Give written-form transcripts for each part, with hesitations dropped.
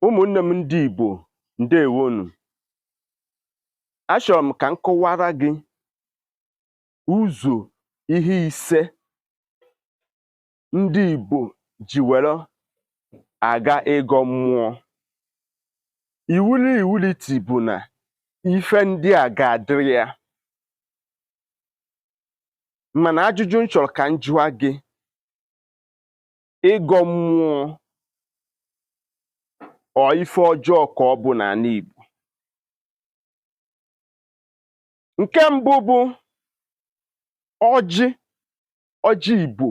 Ụmụnne m ndị Igbo, ndewonu. Achọrọ m ka m kọwara gị ụzọ ihe ise ndị Igbo ji were aga ịgọ mmụọ. Iwuli iwuliti bụ na ife ndị a ga-adịrị ya. Mana ajụjụ m chọrọ ka m jụọ gị, ịgọ mmụọ ọ ife ọjọọ ka ọ bụ n'ala Igbo? Nke mbụ bụ ọjị, ọjị Igbo.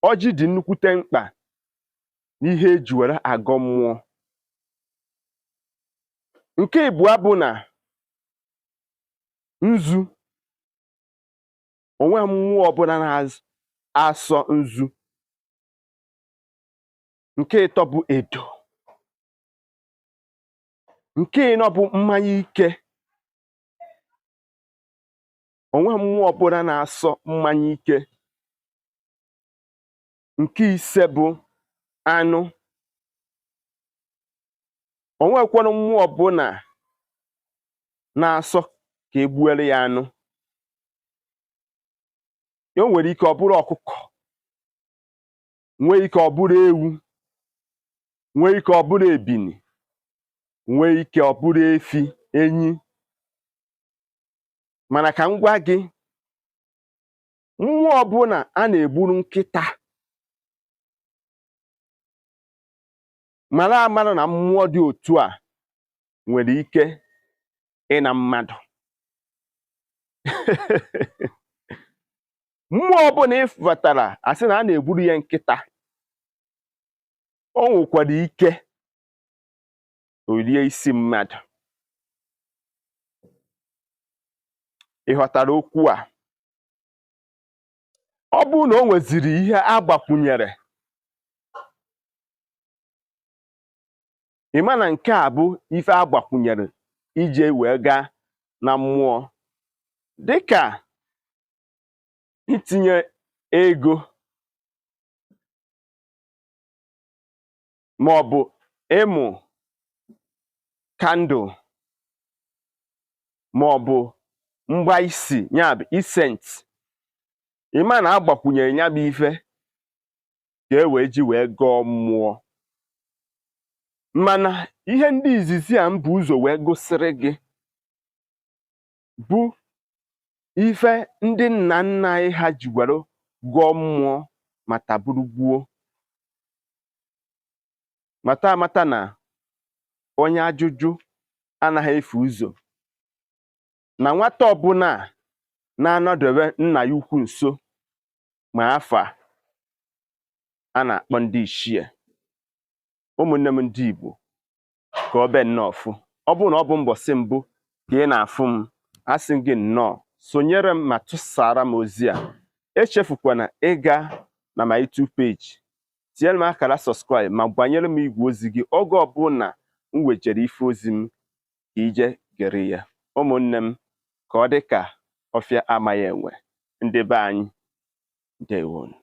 Ọjị dị nnukwute mkpa n'ihe eji were agọ mmụọ. Nke ịbụa bụ na nzu, o nweghị mmụọ ọbụla na-asọ nzu. Nke ịtọ bụ edo. Nke ịnọ bụ mmanya ike. O nweghị mmụọ ọbụla na-asọ mmanya ike. Nke ise bụ anụ. O nwekwanụ mmụọ ọbụla na-asọ ka e gbuere ya anụ. O nwere ike ọ bụrụ ọkụkọ, nwee ike ọ bụrụ ewu, nwee ike ọ bụrụ ebini, nwee ike ọ bụrụ efi, enyi. Mana ka m gwa gị, mmụọ ọbụla a na-egburu nkịta, mara amara na mmụọ dị otu a nwere ike ịna mmadụ. Mmụọ ọbụla ị vatara asị na a na-egburu ya nkịta, o nwekwara ike o rie isi mmadụ. Ị ghọtara okwu a? Ọ bụrụ na o nweziri ihe a gbakwunyere, ị ma na nke a bụ ife a gbakwunyere ije wee gaa na mmụọ, dịka itinye ego ma ọ bụ ịmụ kandụl ma ọ bụ mgbaisi, ya bụ incense. Ị ma na a gbakwunyere ya bụ ife ka e wee ji wee gọọ mmụọ. Mana ihe ndị izizi a m bu ụzọ wee gụsịrị gị bụ ife ndị nna nna anyị ha ji were gọọ mmụọ ma taburu gbuo. Mata amata na onye ajụjụ anaghị efu ụzọ, na nwata ọbụla na-anọdebe nna ya ukwu nso ma afa a na-akpọ ndị ichie. Ụmụnne m ndị Igbo, ka ọ be nnọọ fụ. Ọ bụrụ na ọ bụ mbọsị mbụ ka ị na-afụ m, asị m gị nnọọ, sonyere m ma tụsara m ozi a. Echefukwana ịga na my YouTube page, tinyere m akara subscribe ma gbanyere m igwe ozi gị oge ọbụla m wejere ife ozi m ka ije gere ya. Ụmụnne m, ka ọ dị ka ọfịa amaghị enwe. Ndị be anyị, ndewonu.